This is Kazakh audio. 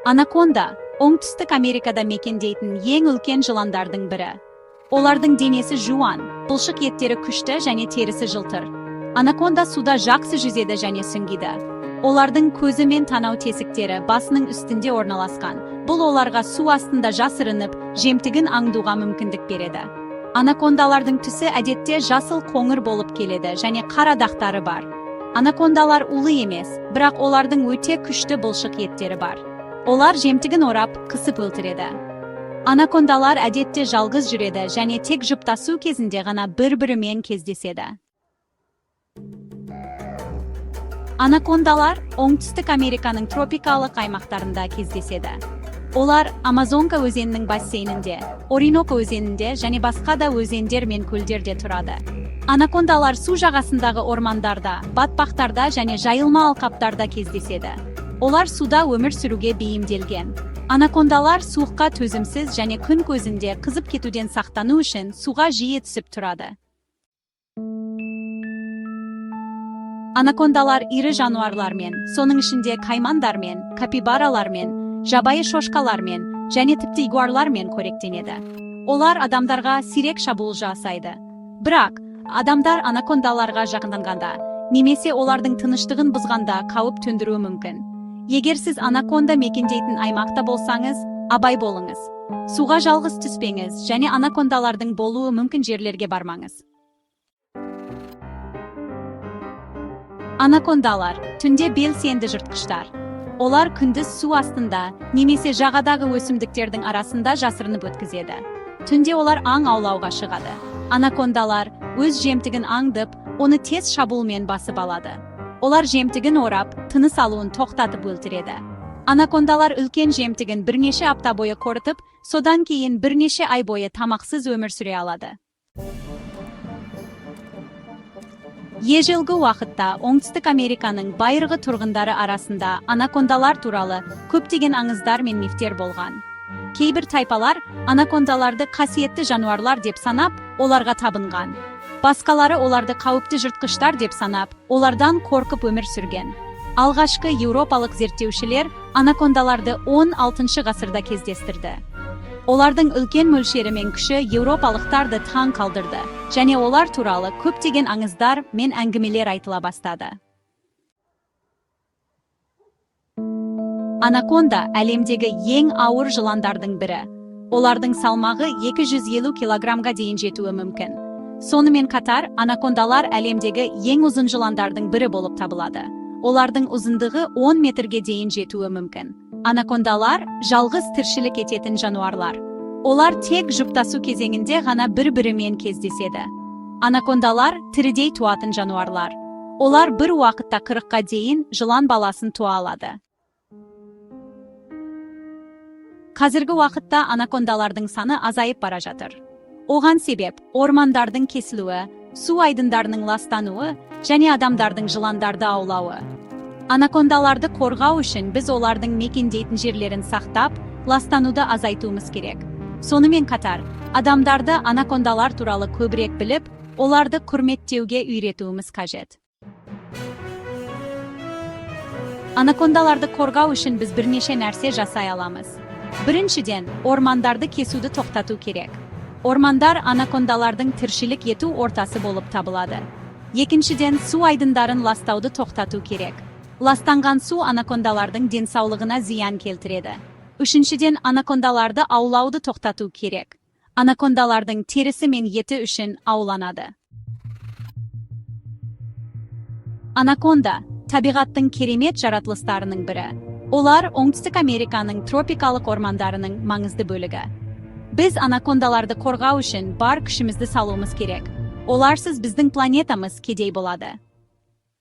Анаконда Оңтүстік Америкада мекендейтін ең үлкен жыландардың бірі. Олардың денесі жуан, бұлшық еттері күшті және терісі жылтыр. Анаконда суда жақсы жүзеді және сүңгиді. Олардың көзі мен танау тесіктері басының үстінде орналасқан. Бұл оларға су астында жасырынып, жемтігін аңдуға мүмкіндік береді. Анакондалардың түсі әдетте жасыл қоңыр болып келеді және қара дақтары бар. Анакондалар улы емес, бірақ олардың өте күшті бұлшық еттері бар. Олар жемтігін орап, қысып өлтіреді. Анакондалар әдетте жалғыз жүреді және тек жұптасу кезінде ғана бір-бірімен кездеседі. Анакондалар Оңтүстік Американың тропикалық аймақтарында кездеседі. Олар Амазонка өзенінің бассейнінде, Ориноко өзенінде және басқа да өзендер мен көлдерде тұрады. Анакондалар су жағасындағы ормандарда, батпақтарда және жайылма алқаптарда кездеседі. Олар суда өмір сүруге бейімделген. Анакондалар суыққа төзімсіз және күн көзінде қызып кетуден сақтану үшін суға жиі түсіп тұрады. Анакондалар ірі жануарлармен, соның ішінде каймандармен, капибаралармен, жабайы шошқалармен және тіпті ягуарлармен қоректенеді. Олар адамдарға сирек шабуыл жасайды. Бірақ адамдар анакондаларға жақынданғанда немесе олардың тыныштығын бұзғанда қауіп төндіруі мүмкін. Егер сіз анаконда мекендейтін аймақта болсаңыз, абай болыңыз. Суға жалғыз түспеңіз және анакондалардың болуы мүмкін жерлерге бармаңыз. Анакондалар түнде белсенді жыртқыштар. Олар күндіз су астында немесе жағадағы өсімдіктердің арасында жасырынып өткізеді. Түнде олар аң аулауға шығады. Анакондалар өз жемтігін аңдып, оны тез шабуылмен басып алады. Олар жемтігін орап, тыныс алуын тоқтатып өлтіреді. Анакондалар үлкен жемтігін бірнеше апта бойы қорытып, содан кейін бірнеше ай бойы тамақсыз өмір сүре алады. Ежелгі уақытта Оңтүстік Американың байырғы тұрғындары арасында анакондалар туралы көптеген аңыздар мен мифтер болған. Кейбір тайпалар анакондаларды қасиетті жануарлар деп санап, оларға табынған. Басқалары оларды қауіпті жыртқыштар деп санап, олардан қорқып өмір сүрген. Алғашқы еуропалық зерттеушілер анакондаларды 16 ғасырда кездестірді. Олардың үлкен мөлшері мен күші еуропалықтарды таң қалдырды және олар туралы көптеген аңыздар мен әңгімелер айтыла бастады. Анаконда әлемдегі ең ауыр жыландардың бірі. Олардың салмағы 250 килограммға дейін жетуі мүмкін. Сонымен қатар, анакондалар әлемдегі ең ұзын жыландардың бірі болып табылады. Олардың ұзындығы 10 метрге дейін жетуі мүмкін. Анакондалар жалғыз тіршілік ететін жануарлар. Олар тек жұптасу кезеңінде ғана бір-бірімен кездеседі. Анакондалар тірідей туатын жануарлар. Олар бір уақытта 40-қа дейін жылан баласын туа алады. Қазіргі уақытта анакондалардың саны азайып бара жатыр. Оған себеп ормандардың кесілуі, су айдындарының ластануы және адамдардың жыландарды аулауы. Анакондаларды қорғау үшін біз олардың мекендейтін жерлерін сақтап, ластануды азайтуымыз керек. Сонымен қатар, адамдарды анакондалар туралы көбірек біліп, оларды құрметтеуге үйретуіміз қажет. Анакондаларды қорғау үшін біз бірнеше нәрсе жасай аламыз. Біріншіден, ормандарды кесуді тоқтату керек. Ормандар анакондалардың тіршілік ету ортасы болып табылады. Екіншіден, су айдындарын ластауды тоқтату керек. Ластанған су анакондалардың денсаулығына зиян келтіреді. Үшіншіден, анакондаларды аулауды тоқтату керек. Анакондалардың терісі мен еті үшін ауланады. Анаконда табиғаттың керемет жаратылыстарының бірі. Олар Оңтүстік Американың тропикалық ормандарының маңызды бөлігі. Біз анакондаларды қорғау үшін бар күшімізді салуымыз керек. Оларсыз біздің планетамыз кедей болады.